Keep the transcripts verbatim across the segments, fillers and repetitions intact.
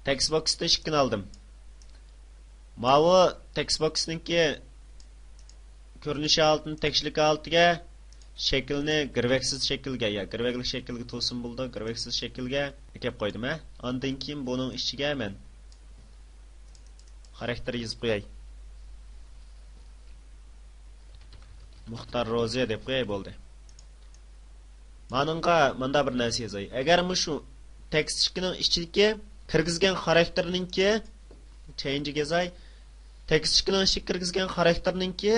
تېكىست بوكستا ئىككىنى ئالدىم. ماۋۇ تېكىست بوكسنىڭكى كۆرۈنۈش ھالىتىنى تەكشىلىك ھالىتىگە، شەكلىنى گىرۋەكسىز شەكىلگە، يا گىرۋەكلىك شەكىلگە تۇرسۇن بولىدۇ، گىرۋەكسىز شەكىلگە ئەكەپ قويدۇم، ھە. ئاندىن كېيىن بۇنىڭ ئىچىگە مەن خاراكتېر يېزىپ قوياي. مۇختار روزى دەپ قوياي، بولدى. مانىڭغا ماندا بىر نەرسە يازاي. ئەگەر مۇشۇ تېكىست ئىككىنىڭ ئىچىدىكى كىرگۈزگەن خاراكتېرنىڭكى، چېينجىگە يازاي. تېكىست ئىككىنىڭ ئىچىگە كىرگۈزگەن خاراكتېرنىڭكى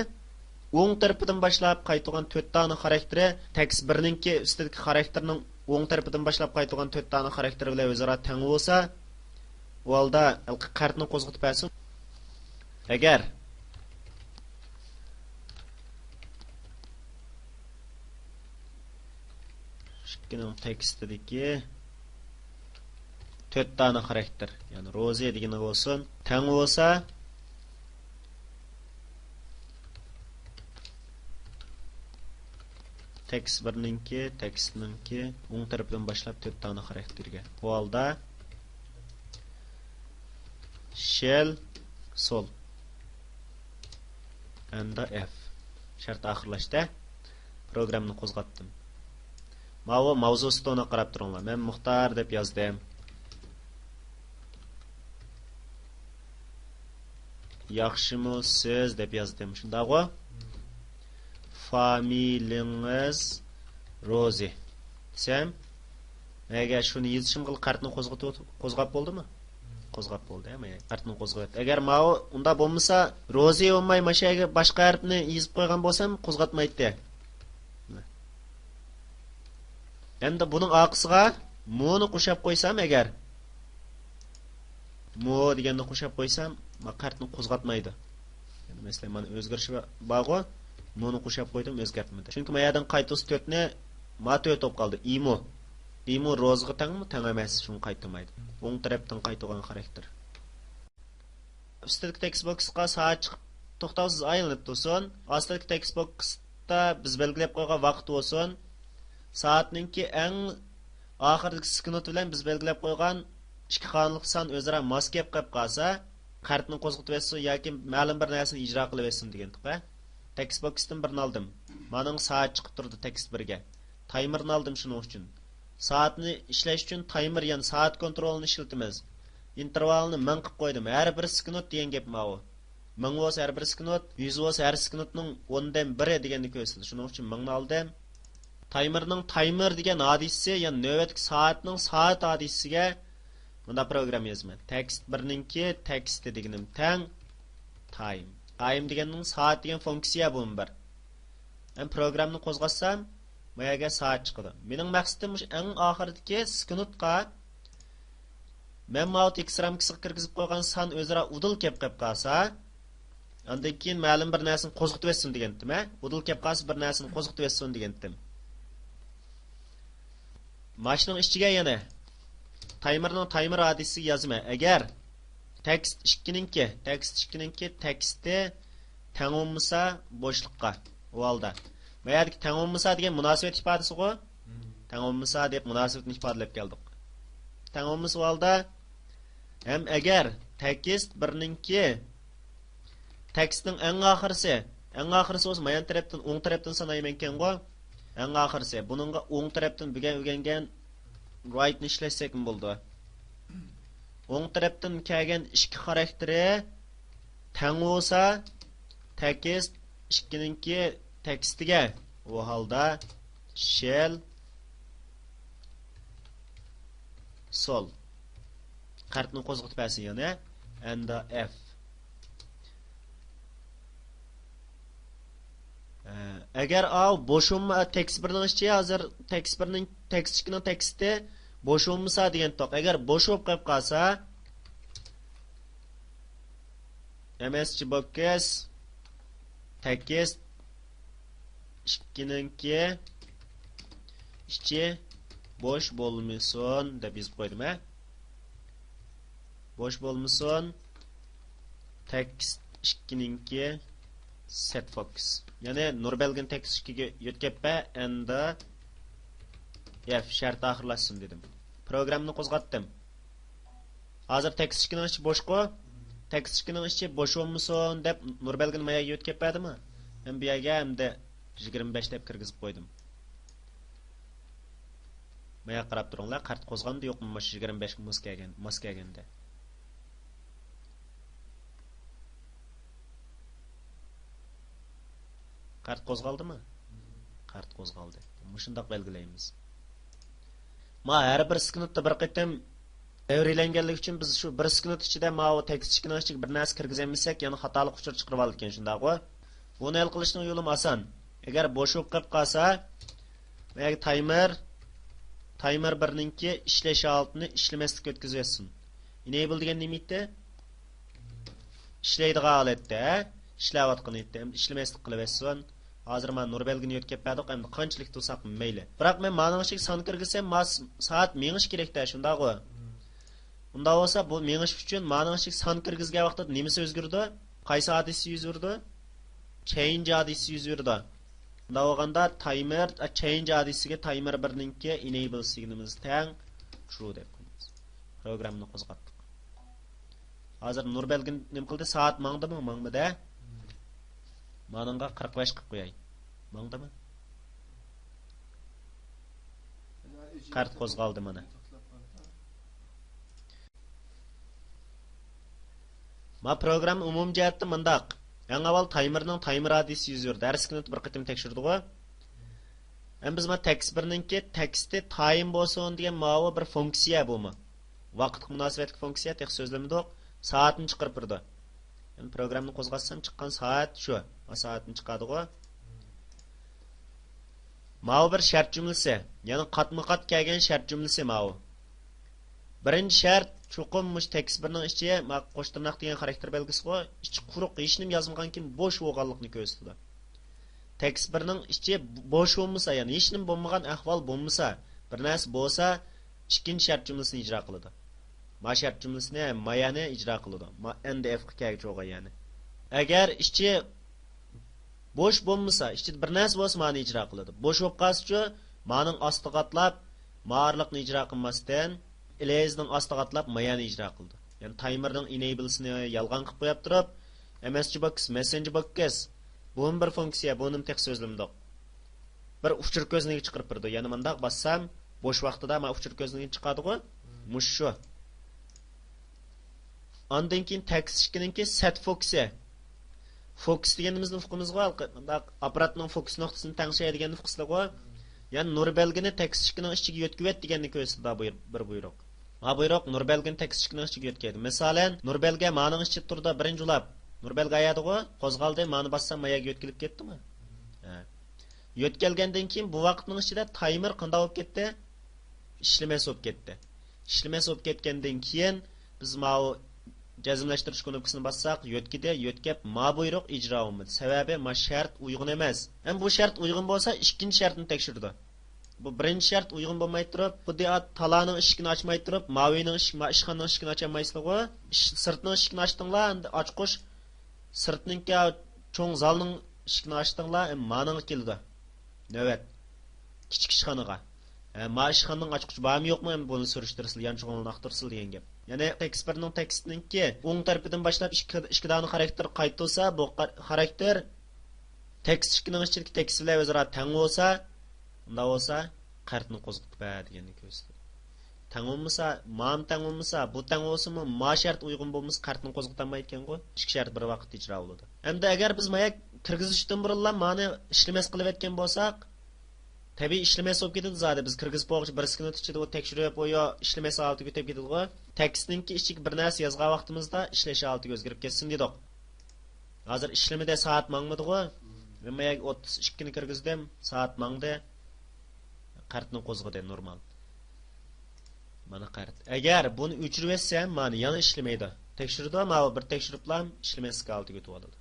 ئوڭ تەرىپىدىن باشلاپ قايتىدىغان تۆت دانە خاراكتېرى، تېكىست بىرنىڭكى ئۈستىدىكى خاراكتېرنىڭ ئوڭ تەرىپىدىن باشلاپ قايتىدىغان تۆت دانە خاراكتېرى بىلەن ئۆزئارا تەڭ بولسا، ئۇ ھالدا ھېلىقى قەرتنى قوزغىتىپ بەرسۇن. ئەگەر ئىككىنىڭ تېكىستىدىكى تۆت دانە خاراكتېر، يەنى روزى دېگىنى بولسۇن، تەڭ بولسا، تېكىست بىرنىڭكى، تېكىستنىڭكى ئوڭ تەرىپىدىن باشلاپ تۆت دانە خاراكتېرگە. بۇ ھالدا شېل سول ئەندا ئېف. شەرت ئاخىرلاشتى. پروگراممىنى قوزغاتتىم. ماۋۇ ماۋزۇ ستونىغا قاراپ تۇرۇڭلار. مەن مۇختار دەپ يازدىم. ياخشىمۇ سىز دەپ يازدىم. شۇنداقغۇ؟ فامىلىڭىز روزى دېسەم، ئەگەر شۇنى يېزىشىمغا قەرتنى قوزغىتىپ، قوزغاپ بولدىمۇ؟ قوزغاپ بولدى، ھە، مانا قەرتنى قوزغاپ. ئەگەر ماۋۇ ئۇنداق بولمىسا، روزى بولماي مانا شۇ يەرگە باشقا ھەرپنى يېزىپ قويغان بولسام، قوزغاتمايتتى. ئەمدى بۇنىڭ ئارقىسىغا مونى قوشاپ قويسام ئەگەر، مو دېگەننى قوشاپ قويسام، ما قەرتنى قوزغاتمايدۇ. يەنى مەسىلەن، مانا ئۆزگىرىشى بارغۇ، مونى قوشاپ قويدۇم، ئۆزگەرتمىدى. چۈنكى ما يەردىن قايتۇرسا تۆتنى، ما تۆت بولۇپ قالدى. ئىمۇ. ئىمۇ روزىغا تەڭمۇ؟ تەڭ ئەمەس، شۇڭا قايتۇرمايدۇ. ئوڭ تەرەپتىن قايتۇرغان خاراكتېر. ئۈستىدىكى تېكىست بوكسقا سائەت چىقىپ، توختاۋسىز ئايلىنىپ تۇرسۇن. ئاستىدىكى تېكىست بوكستا بىز بەلگىلەپ قويغان ۋاقىت بولسۇن. سائەتنىڭكى ئەڭ ئاخىرىدىكى سېكۇنت بىلەن بىز بەلگىلەپ قويغان ئىككى خانىلىق سان ئۆزئارا ماس كەپ قېلىپ قالسا، قەرتنى قوزغىتىۋەتسۇن ياكى مەلۇم بىر نەرسىنى ئىجرا قىلىۋەتسۇن دېگەنتۇق. تېكىست بوكستىن بىرنى ئالدىم. مانىڭ سائەت چىقىپ تۇرىدۇ تېكىست بىرگە. تايمېرنى ئالدىم شۇنىڭ ئۈچۈن. سائەتنى ئىشلەش ئۈچۈن تايمېر، يەنى سائەت كونترولىنى ئىشلىتىمىز. ئىنتېرۋالنى مىڭ قىلىپ قويدۇم. ھەر بىر سېكۇنت دېگەن گەپ ماۋۇ. مىڭ بولسا ھەر بىر سېكۇنت، يۈز بولسا ھەر سېكۇنتنىڭ ئوندىن بىرى دېگەننى كۆرسىتىدۇ. شۇنىڭ ئۈچۈن مىڭنى ئالدىم. تايمېرنىڭ تايمېر دېگەن ھادىسىسى، يەنى نۆۋەتتىكى سائەتنىڭ سائەت ھادىسىسىگە مۇنداق پروگرامما يازىمەن. تېكىست بىرنىڭكى تېكىستى دېگىنىم تەڭ تايم. تايم دېگەننىڭ سائەت دېگەن فۇنكسىيە بۇمۇ بىر. مەن پروگراممىنى قوزغاتسام، ما يەرگە سائەت چىقىدۇ. مېنىڭ مەقسىتىم مۇشۇ ئەڭ ئاخىرىدىكى سېكۇنتقا مەن ماۋۇ تېكىست رامكىسىغا كىرگۈزۈپ قويغان سان ئۆزئارا ئۇدۇل كەپ قېلىپ قالسا، ئاندىن كېيىن مەلۇم بىر نەرسىنى قوزغىتىۋەتسۇن دېگەنتىم، ھە؟ ئۇدۇل كەپ قالسا بىر نەرسىنى قوزغىتىۋەتسۇن دېگەنتىم. ماشىنىنىڭ ئىچىگە يەنە تايمېرنىڭ تايمېر ھادىسىسىگە يازىمەن. ئەگەر تېكىست ئىككىنىڭكى، تېكىست ئىككىنىڭكى تېكىستى تەڭ بولمىسا بوشلۇققا، ئۇ ھالدا. ما يەردىكى تەڭ بولمىسا دېگەن مۇناسىۋەت ئىپادىسىغۇ؟ تەڭ بولمىسا دەپ مۇناسىۋەتنى ئىپادىلەپ كەلدۇق. تەڭ بولمىسا ئۇ ھالدا ھەم ئەگەر تېكىست بىرنىڭكى تېكىستنىڭ ئەڭ ئاخىرسى، ئەڭ ئاخىرسى بولسا مايان تەرەپتىن، ئوڭ تەرەپتىن سانايمەنكەنغۇ. ئەڭ ئاخىرسى. بۇنىڭغا ئوڭ تەرەپتىن بۈگۈن ئۆگەنگەن رايتنى ئىشلەتسەكمۇ بولىدۇ. ئوڭ تەرەپتىن كەلگەن ئىككى خاراكتېرى تەڭ بولسا، تېكىست ئىككىنىڭكى تېكىستىگە، ئۇ ھالدا شېل سول. قەرتنى قوزغىتىپ بەرسۇن يەنە. ئەندا ئېف. ئە، ئەگەر ئاۋۇ بوش بولما، تېكىست بىرنىڭ ئىچى ھازىر تېكىست بىرنىڭ، تېكىست ئىككىنىڭ تېكىستى بوش بولمىسا دېگەنتۇق. ئەگەر بوش بولۇپ قېلىپ قالسا، ئەم ئېس جى بوكس تېكىست ئىككىنىڭكى ئىچى بوش بولمىسۇن دەپ يېزىپ قويدۇم، ھە. بوش بولمىسۇن. تېكىست ئىككىنىڭكى سېت فوكس. يەنى نۇر بەلگىنى تېكىست ئىككىگە يۆتكەپ بەر، ئەندا ئېف شەرتى ئاخىرلاشسۇن دېدىم. پروگراممىنى قوزغاتتىم. ھازىر تېكىست ئىككىنىڭ ئىچى بوشقۇ. تېكىست ئىككىنىڭ ئىچى بوش بولمىسۇن دەپ نۇر بەلگىنى ماياگە يۆتكەپ بەردىمۇ؟ مەن بۇ يەرگە ئەمدى يىگىرمە بەش دەپ كىرگۈزۈپ قويدۇم. ماياغا قاراپ تۇرۇڭلار، قەرت قوزغالدى يوقمۇ مۇشۇ يىگىرمە بەشكە ماس كەلگەن، ماس كەلگەندە. قەرت قوزغالدىمۇ؟ قەرت قوزغالدى. مۇشۇنداق بەلگىلەيمىز. ما ھەر بىر سېكۇنتتا بىر قېتىم دەۋرىيلەنگەنلىكى ئۈچۈن بىز شۇ بىر سېكۇنت ئىچىدە ماۋۇ تېكىست ئىككىنىڭ ئىچىگە بىر نەرسە كىرگۈزەلمىسەك، يەنە خاتالىق ئۇچۇرى چىقىرىۋالىدىكەن، شۇنداقغۇ؟ بۇنى ھەل قىلىشنىڭ يولىمۇ ئاسان. ئەگەر بوش بولۇپ قېلىپ قالسا، مەيەگە تايمېر، تايمېر بىرنىڭكى ئىشلەش ھالىتىنى ئىشلىمەسلىككە ئۆتكۈزۈۋەتسۇن. ئېنەيبىل دېگەن نېمە ئىدى؟ ئىشلەيدىغان ھالەتتە، ھە؟ ئىشلەۋاتقان ئىدى. ئەمدى ئىشلىمەسلىك قىلىۋەتسۇن. ھازىر مانا نۇر بەلگىنى يۆتكەپ بەردۇق، ئەمدى قانچىلىك تۇرساق مەيلى. بىراق مەن مانىڭ ئىچىگە سان كىرگۈزسەم، ما-، سائەت مېڭىش كېرەكتە، شۇنداقغۇ؟ ئۇنداق بولسا، بۇ مېڭىش ئۈچۈن مانىڭ ئىچىگە سان كىرگۈزگەن ۋاقىتتا نېمىسى ئۆزگىرىدۇ؟ قايسى ھادىسە يۈز بېرىدۇ؟ چېينج ھادىسىسى يۈز بېرىدۇ. شۇنداق بولغاندا تايمېر، چېينج ھادىسىسىگە تايمېر بىرنىڭكى ئېنەيبىلسى دېگىنىمىز تەڭ ترۇ دەپ قويىمىز. پروگراممىنى قوزغاتتۇق. ھازىر نۇر بەلگىن نېمە قىلدى؟ سائەت ماڭدىمۇ؟ ماڭمىدى، ھە؟ مانىڭغا قىرىق بەش قىلىپ قوياي. ماڭدىمۇ؟ قەرت قوزغالدى مانا. ما پروگرامما ئومۇمىي جەھەتتە مۇنداق. ئەڭ ئاۋۋال تايمېرنىڭ تايمېر ھادىسىسى يۈز بېرىدۇ. ھەر سېكۇنتتا بىر قېتىم تەكشۈرىدىغۇ. ئەمدى بىز ما تېكىست بىرنىڭكى تېكىستى تايم بولسۇن دېگەن ماۋۇ بىر فۇنكسىيە بۇمۇ. ۋاقىتقا مۇناسىۋەتلىك فۇنكسىيە، تېخى سۆزلىمىدۇق. سائەتنى چىقىرىپ بېرىدۇ. يەنى پروگراممىنى قوزغاتسام چىققان سائەت شۇ. ما سائەتنى چىقاردىغۇ. ماۋۇ بىر شەرت جۈملىسى. يەنى قاتمۇ قات كەلگەن شەرت جۈملىسى ماۋۇ. بىرىنچى شەرت، چوقۇم مۇشۇ تېكىست بىرنىڭ ئىچى، ما قوش تىرناق دېگەن خاراكتېر بەلگىسىغۇ، ئىچى قۇرۇق، ھېچنېمە يازمىغانكىن بوش بولغانلىقىنى كۆرسىتىدۇ. تېكىست بىرنىڭ ئىچى بوش بولمىسا، يەنى ھېچنېمە بولمىغان ئەھۋال بولمىسا، بىر نەرسە بولسا، ئىككىنچى شەرت جۈملىسىنى ئىجرا قىلىدۇ. ما شەرت جۈملىسىنى، ما يەنى ئىجرا قىلىدۇ. ما ئەند ئىفقا كەلگۈچى بولغان يەنى. ئەگەر ئىچى بوش بولمىسا، ئىچىدە بىر نەرسە بولسا، مانى ئىجرا قىلىدۇ. بوش بولۇپ قالسىچۇ، مانىڭ ئاستىغا ئاتلاپ، ما ئارىلىقنى ئىجرا قىلماستىن، ئېلىزنىڭ ئاستىغا ئاتلاپ، ما يەنى ئىجرا قىلىدۇ. يەنى تايمېرنىڭ ئېنەيبىلسىنى يالغان قىلىپ قويۇپ تۇرۇپ، ئەم ئېس جى بوكس، مېسسېنجېر بوكس، بۇمۇ بىر فۇنكسىيە، بۇنىمۇ تېخى سۆزلىمىدۇق. بىر ئۇچۇر كۆزنىكى چىقىرىپ بېرىدۇ. يەنە مۇنداق باسسام، بوش ۋاقتىدا ما ئۇچۇر كۆزنىكى چىقىدىغۇ؟ مۇشۇ شۇ. ئاندىن كېيىن تېكىست ئىككىنىڭكى سەت فۇنكسىيە. فوكۇس دېگىنىمىزنى ئۇقىمىزغۇ، مۇنداق ئاپپاراتنىڭ فوكۇس نۇقتىسىنى تەڭشەي دېگەننى ئۇقىسىلىغۇ. يەنى نۇر بەلگىنى تېكىست ئىككىنىڭ ئىچىگە يۆتكىۋەت دېگەننى كۆرسىتىدۇ بۇير-، بىر بۇيرۇق. ما بۇيرۇق نۇر بەلگىنى تېكىست ئىككىنىڭ ئىچىگە يۆتكەيدۇ. مىسالەن، نۇر بەلگە مانىڭ ئىچىدە تۇرىدۇ، بىرىنچى ئۇلاپ. نۇر بەلگە ئايادىغۇ، قوزغالدى، مانى باسسام، ما يەرگە يۆتكىلىپ كەتتىمۇ؟ ھە. يۆتكەلگەندىن كېيىن بۇ ۋاقىتنىڭ ئىچىدە تايمېر قانداق بولۇپ كەتتى؟ ئىشلىمەس بولۇپ كەتتى. ئىشلىمەس بولۇپ كەتكەندىن كېيىن، بىز ماۋۇ جەزملەشتۈرۈش كۇنۇپكىسىنى باسساق، يۆتكىدى، يۆتكەپ، ما بۇيرۇق ئىجرا بولمىدى. سەۋەبى، ما شەرت ئۇيغۇن ئەمەس. ھەم بۇ شەرت ئۇيغۇن بولسا، ئىككىنچى شەرتنى تەكشۈرىدۇ. بۇ بىرىنچى شەرت ئۇيغۇن بولماي تۇرۇپ، خۇددى ئا-، تالانىڭ ئىشىكىنى ئاچماي تۇرۇپ، ماۋىنىڭ ئىشىك-، ما-، ئىشخانىنىڭ ئىشىكىنى ئاچالمايسىلىغۇ؟ ئىش-، سىرتنىڭ ئىشىكىنى ئاچتىڭلار، ئەمدى ئاچقۇچ سىرتنىڭكى چوڭ زالنىڭ ئىشىكىنى ئاچتىڭلار، ئەمدى مانىڭغا كېلىدۇ نۆۋەت. كىچىك ئىشخانىغا. ھە، ما ئىشخانىنىڭ ئاچقۇچى بارمۇ يوقمۇ؟ ئەمدى بۇنى سۈرۈشتۈرسىلە، يانچۇقىڭلارنى ئاختۇرسىلە دېگەن گەپ. يەنى تېكىست بىرنىڭ تېكىستىنىڭكى ئوڭ تەرىپىدىن باشلاپ ئىككى، ئىككى دانە خاراكتېر قايتا تۇرسا، بۇ قا-، خاراكتېر تېكىست ئىككىنىڭ ئىچىدىكى تېكىست بىلەن ئۆزئارا تەڭ بولسا، ئۇنداق بولسا، قەرتنى قوزغىتىپ بەر دېگەننى كۆرسىتىدۇ. تەڭ بولمىسا، مانىمۇ تەڭ بولمىسا، بۇ تەڭ بولسىمۇ، ما شەرت ئۇيغۇن بولمىسا، قەرتنى قوزغىتالمايدىكەنغۇ. ئىككى شەرت بىر ۋاقىتتا ئىجرا بولىدۇ. ئەمدى ئەگەر بىز مايا كىرگۈزۈشتىن بۇرۇنلا مانى ئىشلىمەس قىلىۋەتكەن بولساق، تەبىئىي ئىشلىمەس بولۇپ كېتىدۇ زادى. بىز كىرگۈزۈپ بولغۇچە بىر سېكۇنت ئىچىدە ئۇ تەكشۈرۈپ، ئۇ يا ئىشلىمەس ھالىتىگە ئۆتۈپ كېتىدىغۇ. تېكىستنىڭكى ئىچىگە بىر نەرسە يازغان ۋاقتىمىزدا ئىشلەش ھالىتىگە ئۆزگىرىپ كەتسۇن دېدۇق. ھازىر ئىشلىمىدى، سائەت ماڭمىدىغۇ. مەن ما يەرگە ئوتتۇز ئىككىنى كىرگۈزدۈم، سائەت ماڭدى. قەرتنى قوزغىدى، نورمال. مانا قەرت. ئەگەر بۇنى ئۆچۈرۈۋەتسەم، مانا يەنە ئىشلىمەيدۇ. تەكشۈرىدۇ، ماۋۇ بىر تەكشۈرۈپلا ئىشلىمەسلىك ھالىتىگە ئۆتۈۋالىدۇ.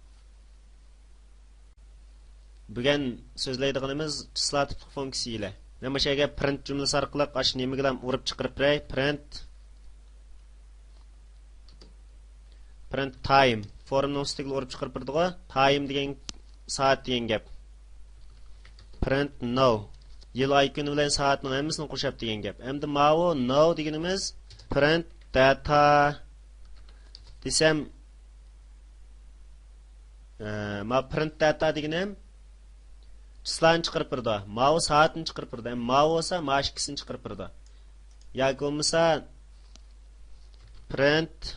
بۈگۈن سۆزلەيدىغىنىمىز چىسلا تىپلىق فۇنكسىيىلەر. مەن مۇشۇ يەرگە پرىنت جۈملىسى ئارقىلىق ئاشۇ نېمىگىلا ئۇرۇپ چىقىرىپ بېرەي. پرىنت، پرىنت تايم. فورمىنىڭ ئۈستىگىلا ئۇرۇپ چىقىرىپ بېرىدىغۇ. تايم دېگەن سائەت دېگەن گەپ. پرىنت ناۋ. يىل، ئاي، كۈنى بىلەن سائەتنىڭ ھەممىسىنى قوشاپ دېگەن گەپ. ئەمدى ماۋۇ ناۋ دېگىنىمىز پرىنت داتا دېسەم، ئە، ما پرىنت داتا دېگىنىم چىسلانى چىقىرىپ بېرىدۇ. ماۋۇ سائەتنى چىقىرىپ بېرىدۇ. ئەمما ماۋۇ بولسا ما ئىككىسىنى چىقىرىپ بېرىدۇ. ياكى بولمىسا پرىنت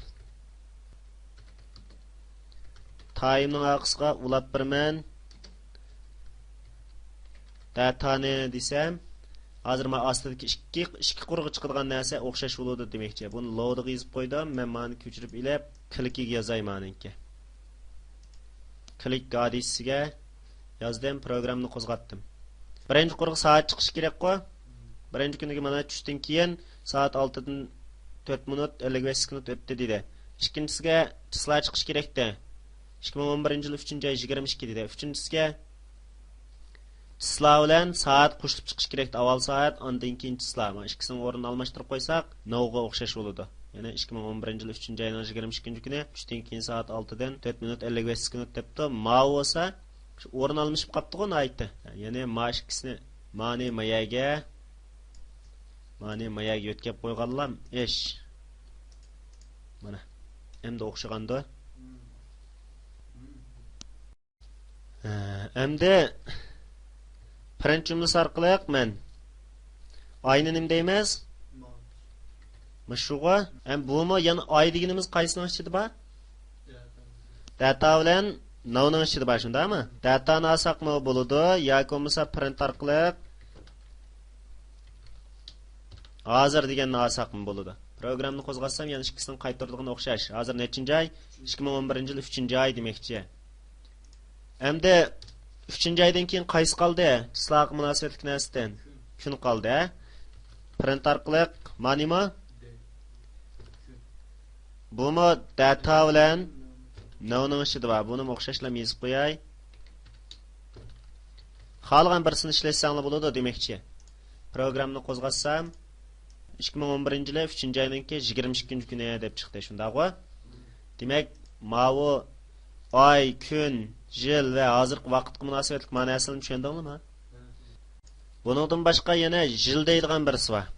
تايمنىڭ ئارقىسىغا ئۇلاپ بېرىمەن. داتانى دېسەم، ھازىر مانا ئاستىدىكى ئىككى، ئىككى قۇرغا چىقىدىغان نەرسە ئوخشاش بولىدۇ دېمەكچى. بۇنى لودىغا يېزىپ قويدۇم. مەن مانى كۆچۈرۈپ ئېلىپ، كلىكىگە يازاي مانىڭكى. كلىك ھادىسىسىگە يازدىم، پروگراممىنى قوزغاتتىم. بىرىنچى قۇرغا سائەت چىقىشى كېرەكقۇ؟ بىرىنچى كۈنىگە مانا چۈشتىن كېيىن سائەت ئالتىدىن تۆت مىنۇت، ئەللىك بەش سېكۇنت ئۆتتى دېدى. ئىككىنچىسىگە چىسلا چىقىشى كېرەكتى. ئىككى مىڭ ئون بىرىنچى يىل ئۈچىنچى ئاي يىگىرمە ئىككى دېدى. ئۈچىنچىسىگە چىسلا بىلەن سائەت قوشۇلۇپ چىقىش كېرەكتى. ئاۋۋال سائەت، ئاندىن كېيىن چىسلا. مانا ئىككىسىنىڭ ئورنىنى ئالماشتۇرۇپ قويساق، نوغا ئوخشاش بولىدۇ. يەنى ئىككى مىڭ ئون بىرىنچى يىل ئۈچىنچى ئاينىڭ يىگىرمە ئىككىنچى كۈنى چۈشتىن كېيىن سائەت ئالتىدىن تۆت مىنۇت، ئەللىك بەش سېكۇنت دەپتۇ. ماۋۇ بولسا شۇ ئورۇن ئالمىشىپ قاپتىغۇ ناھايىتى. يەنى ما ئىككىسىنى، مانى ما يەرگە، مانى ما يەرگە يۆتكەپ قويغانلام ئىش. مانا، ئەمدى ئوخشىغاندۇ. ھە، ئەمدى پرىنت جۈملىسى ئارقىلىق مەن ئاينى نېمە دەيمىز؟ مۇشۇغۇ. ھەم بۇمۇ يەنە ئاي دېگىنىمىز قايسىنىڭ ئىچىدە بار؟ داتا بىلەن ناۋنىڭ ئىچىدە بار، شۇنداقمۇ؟ داتانى ئالساقمۇ بولىدۇ، ياكى بولمىسا پرىنت ئارقىلىق ھازىر دېگەننى ئالساقمۇ بولىدۇ. پروگراممىنى قوزغاتسام يەنە ئىككىسىنىڭ قايتۇرىدىغىنى ئوخشاش. ھازىر نەچچىنچى ئاي؟ ئىككى مىڭ ئون بىرىنچى يىل ئۈچىنچى ئاي دېمەكچى. ئەمدى ئۈچىنچى ئايدىن كېيىن قايسى قالدى؟ چىسلاغا مۇناسىۋەتلىك نەرسىدىن كۈن قالدى، ھە؟ پرىنت ئارقىلىق مانىمۇ؟ بۇمۇ داتا بىلەن ناۋنىڭ ئىچىدە بار. بۇنىمۇ ئوخشاشلا يېزىپ قوياي. خالىغان بىرسىنى ئىشلەتسەڭلار بولىدۇ دېمەكچى. پروگراممىنى قوزغاتسام، ئىككى مىڭ ئون بىرىنچى يىلى ئۈچىنچى ئاينىڭكى يىگىرمە ئىككىنچى كۈنى دەپ چىقتى، شۇنداقغۇ؟ دېمەك، ماۋۇ ئاي، كۈن، يىل ۋە ھازىرقى ۋاقىتقا مۇناسىۋەتلىك مانا نەرسىلەرنى چۈشەندىڭلارمۇ؟ بۇنىڭدىن باشقا يەنە يىل دەيدىغان بىرسى بار.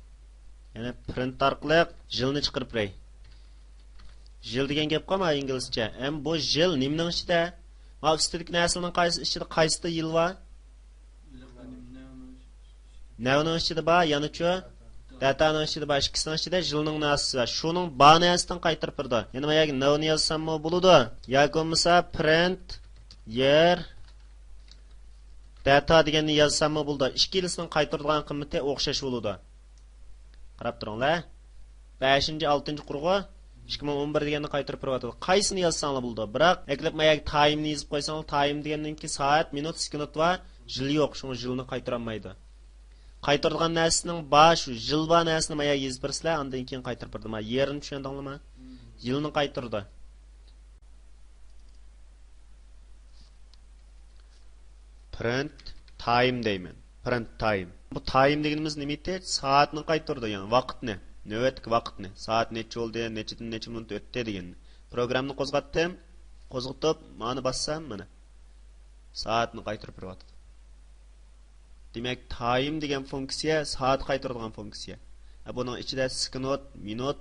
يەنە پرىنت ئارقىلىق يىلنى چىقىرىپ بېرەي. يىل دېگەن گەپ قالما ئىنگلىزچە. ئەمما بۇ يىل نېمىنىڭ ئىچىدە؟ ما ئۈستىدىكى نەرسىلەرنىڭ قايسى ئىچىدە، قايسىدا يىل بار؟ نەۋنىڭ ئىچىدە بار، يەنىچۇ؟ داتانىڭ ئىچىدە بار، ئىككىسىنىڭ ئىچىدە يىلنىڭ نەرسىسى بار. شۇنىڭ بار نەرسىدىن قايتۇرۇپ بېرىدۇ. يەنە ما يەرگە نەۋنى يازساممۇ بولىدۇ. ياكى بولمىسا پرىنت يىر داتا دېگەننى يازساممۇ بولىدۇ. ئىككىلىسىنىڭ قايتۇرىدىغان قىممىتى ئوخشاش بولىدۇ. قاراپ تۇرۇڭلار. بەشىنچى، ئالتىنچى قۇرغۇ ئىككى مىڭ ئون بىر دېگەننى قايتۇرۇپ بېرىۋاتىدۇ. قايسىنى يازساڭلار بولىدۇ. بىراق، ئەكېلىپ ما يەرگە تايمنى يېزىپ قويساڭلار، تايم دېگەندىن كېيىن سائەت، مىنۇت، سېكۇنت بار، يىل يوق. شۇڭا يىلنى قايتۇرالمايدۇ. قايتۇرىدىغان نەرسىنىڭ بار، شۇ يىل بار نەرسىنى ما يەرگە يېزىپ بېرىسىلەر، ئاندىن كېيىن قايتۇرۇپ بېرىدۇ. ما يېرىنى چۈشەندىڭلارمۇ؟ يىلنى قايتۇرىدۇ. پرىنت تايم دەيمەن. پرىنت تايم. بۇ تايم دېگىنىمىز نېمە ئىدى؟ سائەتنى قايتۇرىدۇ، يەنى ۋاقىتنى. نۆۋەتتىكى ۋاقىتنى. سائەت نەچچە بولدى، نەچچىدىن نەچچە مىنۇت ئۆتتى دېگەننى. پروگراممىنى قوزغاتتىم. قوزغىتىپ، مانى باسسام، مانا. سائەتنى قايتۇرۇپ بېرىۋاتىدۇ. دېمەك، تايم دېگەن فۇنكسىيە سائەت قايتۇرىدىغان فۇنكسىيە. ھە، بۇنىڭ ئىچىدە سېكۇنت، مىنۇت،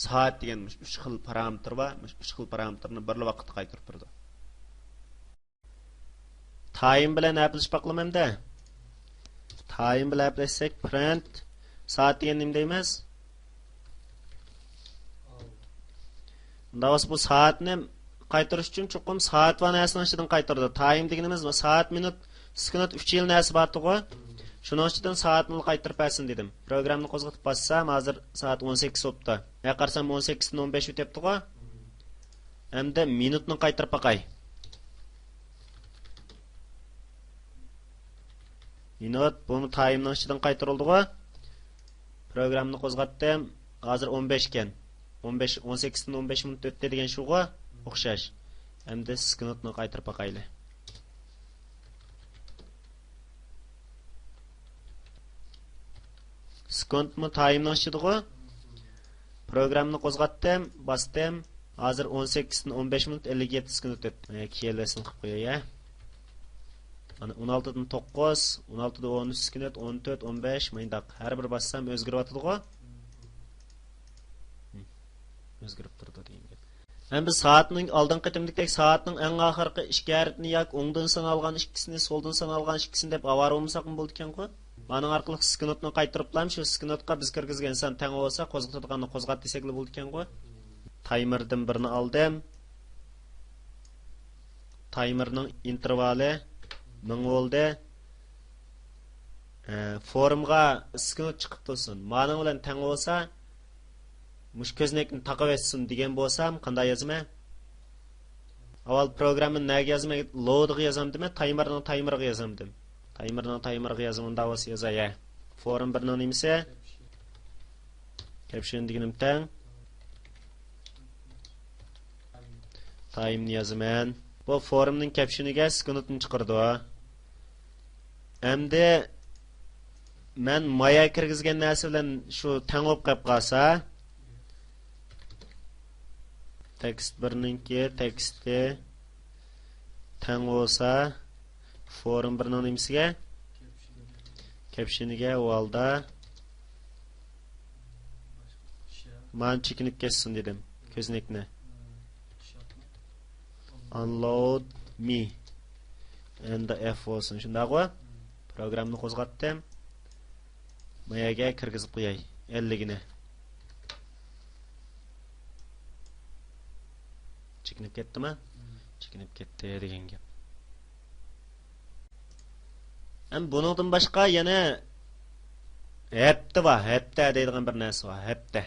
سائەت دېگەن مۇشۇ ئۈچ خىل پارامېتىر بار. مۇشۇ ئۈچ خىل پارامېتىرنى بىرلا ۋاقىتتا قايتۇرۇپ بېرىدۇ. تايم بىلەن ھەپىلىشىپ باقىلىمۇ ئەمدى؟ تايم بىلەن ھەپىلەشسەك، پرىنت سائەت دېگەن نېمە دەيمىز؟ ئۇنداق بولسا، بۇ سائەتنى قايتۇرۇش ئۈچۈن چوقۇم سائەت بار نەرسىنىڭ ئىچىدىن قايتۇرىدۇ. تايم دېگىنىمىز سائەت، مىنۇت، سېكۇنت، ئۈچ خىل نەرسە بارتىغۇ. شۇنىڭ ئىچىدىن سائەتنىلا قايتۇرۇپ بەرسۇن دېدىم. پروگراممىنى قوزغىتىپ باسسام، ھازىر سائەت ئون سەككىز بوپتۇ. ھە، قارىسام، ئون سەككىزدىن ئون بەش ئۆتۈپتىغۇ. ئەمدى مىنۇتنى قايتۇرۇپ باقاي. مىنۇت، بۇمۇ تايمنىڭ ئىچىدىن قايتۇرۇلدىغۇ. پروگراممىنى قوزغاتتىم. ھازىر ئون بەش ئىكەن. ئون بەش، ئون سەككىزدىن ئون بەش مىنۇت ئۆتتى دېگەن شۇغۇ؟ ئوخشاش. ئەمدى سېكۇنتنى قايتۇرۇپ باقايلى. سېكۇنتمۇ تايمنىڭ ئىچىدىغۇ؟ پروگراممىنى قوزغاتتىم، باستىم. ھازىر ئون سەككىزدىن ئون بەش مىنۇت ئەللىك يەتتە سېكۇنت ئۆتتى. مانا كېيىنلىسىنى قىلىپ قوياي، ھە. مانا ئون ئالتىدىن توققۇز، ئون ئالتىدىن ئون ئۈچ سېكۇنت، ئون تۆت، ئون بەش، مۇنداق. ھەر بىر باسسام ئۆزگىرىۋاتىدىغۇ؟ ئۆزگىرىپ تۇرىدۇ دېگەن گەپ. ھەم بىز سائەتنىڭ ئالدىنقى قېتىمدىكىدەك سائەتنىڭ ئەڭ ئاخىرقى ئىككى ھەرپىنى ياكى ئوڭدىن سانالغان ئىككىسىنى، سولدىن سانالغان ئىككىسىنى دەپ ئاۋارە بولمىساقمۇ بولىدىكەنغۇ؟ مانىڭ ئارقىلىق سكنوتنى قايتۇرۇپلا شۇ سكنوتقا بىز كىرگۈزگەن سان تەڭ بولسا، قوزغىتىدىغاننى قوزغات دېسەكلا بولىدىكەنغۇ؟ تايمېردىن بىرنى ئالدىم. تايمېرنىڭ ئىنتېرۋالى مىڭ بولدى. ئە، فورمغا سكنوت چىقىپ تۇرسۇن. مانىڭ بىلەن تەڭ بولسا، مۇشۇ كۆزنەكنى تاقىۋەتسۇن دېگەن بولسام، قانداق يازىمەن؟ ئاۋۋال پروگراممىنى نەگە يازىمەن؟ لودىغا يازامدىمەن؟ تايمېرنىڭ تايمېرىغا يازامدىم؟ تايمېرنىڭ تايمېرىغا يازىمەن، ئۇنداق بولسا يازاي، ھە. فورم بىرنىڭ نېمىسى؟ كەپشىن دېگىنىم تەڭ. تايمنى يازىمەن. بۇ فورمنىڭ كەپشىنىگە سكنوتنى چىقىرىدۇ. ئەمدى مەن مايا كىرگۈزگەن نەرسە بىلەن شۇ تەڭ بولۇپ قېلىپ قالسا، تېكىست بىرنىڭكى تېكىستى تەڭ بولسا، فورم بىرنىڭ نېمىسىگە؟ كەپشىنىگە. ئۇ ھالدا مانا چېكىنىپ كەتسۇن دېدىم كۆزنەكنى. Unload me and F بولسۇن، شۇنداققۇ؟ پروگراممىنى قوزغاتتىم. ما يەرگە كىرگۈزۈپ قوياي ئەللىكىنى. چېكىنىپ كەتتىما؟ چېكىنىپ كەتتى دېگەن گەپ. ھەم بۇنىڭدىن باشقا يەنە ھەپتە بار، ھەپتە دەيدىغان بىر نەرسە بار، ھەپتە.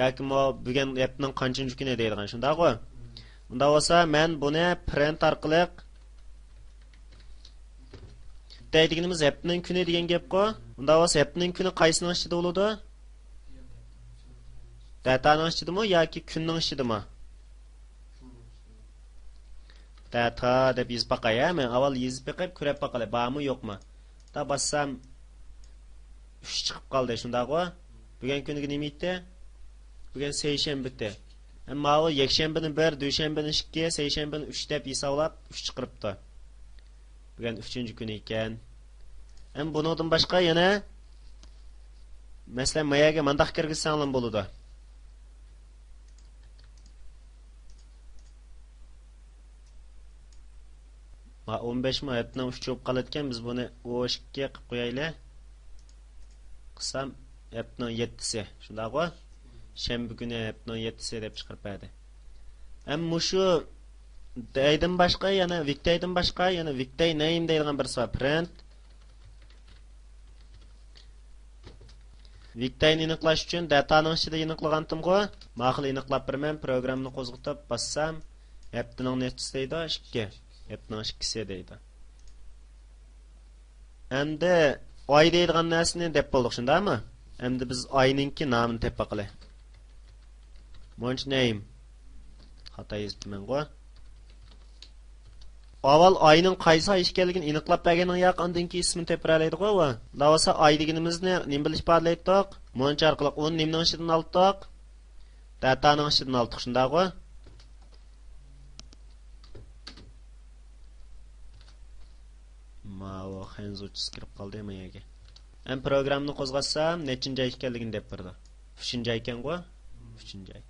ياكىمۇ بۈگۈن ھەپتىنىڭ قانچىنچى كۈنى دەيدىغان، شۇنداققۇ؟ ئۇنداق بولسا مەن بۇنى پرىنت ئارقىلىق، دەيدىغىنىمىز ھەپتىنىڭ كۈنى دېگەن گەپقۇ. ئۇنداق بولسا ھەپتىنىڭ كۈنى قايسىنىڭ ئىچىدە بولىدۇ؟ داتانىڭ ئىچىدىمۇ ياكى كۈننىڭ ئىچىدىمۇ؟ داتا دەپ يېزىپ باقاي، ھە؟ مەن ئاۋۋال يېزىپ بېقىپ كۆرۈپ باقايلى، بارمۇ يوقمۇ؟ دا باسسام، ئۈچ چىقىپ قالدى، شۇنداققۇ؟ بۈگۈنكى كۈنىگە نېمە ئىدى؟ بۈگۈن سەيشەنبە ئىدى. ئەمما ئۇ يەكشەنبىنى بىر، دۈشەنبىنى ئىككى، سەيشەنبىنى ئۈچ دەپ ھېسابلاپ، ئۈچ چىقىرىپتۇ. بۈگۈن ئۈچىنچى كۈنى ئىكەن. ئەمما بۇنىڭدىن باشقا يەنە، مەسىلەن، ما يەرگە مانداق كىرگۈزسەڭلارمۇ بولىدۇ. ما ئون بەش ما ھەپتىنىڭ ئۈچى بولۇپ قالىدىكەن، بىز بۇنى ئون ئىككى قىلىپ قويايلى. قىلسام، ھەپتىنىڭ يەتتىسى، شۇنداققۇ؟ شەنبە كۈنى ھەپتىنىڭ يەتتىسى دەپ چىقىرىپ بەردى. ھەم مۇشۇ دەيدىن باشقا يەنە، ۋىكدەيدىن باشقا يەنە ۋىكدەي نەيم دەيدىغان بىرسى بار، پرىنت. ۋىكدەينى ئېنىقلاش ئۈچۈن داتانىڭ ئىچىدە ئېنىقلىغانتىمغۇ؟ ماقۇل، ئېنىقلاپ بېرىمەن، پروگراممىنى قوزغىتىپ باسسام، ھەپتىنىڭ نەچچىسى دەيدۇ؟ ئىككى. ھەپتىنىڭ ئىككىسى دەيدۇ. ئەمدى ئاي دەيدىغان نەرسىنى دەپ بولدۇق، شۇنداقمۇ؟ ئەمدى بىز ئاينىڭكى نامىنى تېپىپ باقىلى. مونچ نەيم. خاتا يېزىپتىمەنغۇ. ئاۋۋال ئاينىڭ قايسى ئاي ئىكەنلىكىنى ئېنىقلاپ بەرگىنىڭ ياق، ئاندىن كېيىن ئىسمىنى تېپىۋېلەيدىغۇ ئۇ. ئۇنداق بولسا ئاي دېگىنىمىزنى نېمە بىلەن ئىپادىلەيتتۇق؟ مونچ ئارقىلىق. ئۇنى نېمىنىڭ ئىچىدىن ئالدۇق؟ داتانىڭ ئىچىدىن ئالدۇق، شۇنداقغۇ؟ ماۋۇ خەنزۇچىسى كىرىپ قالدى ما يەرگە. ھەم پروگراممىنى قوزغاتسام، نەچچىنچى ئاي ئىكەنلىكىنى دەپ بېرىدۇ. ئۈچىنچى ئاي ئىكەنغۇ؟ ئۈچىنچى ئاي.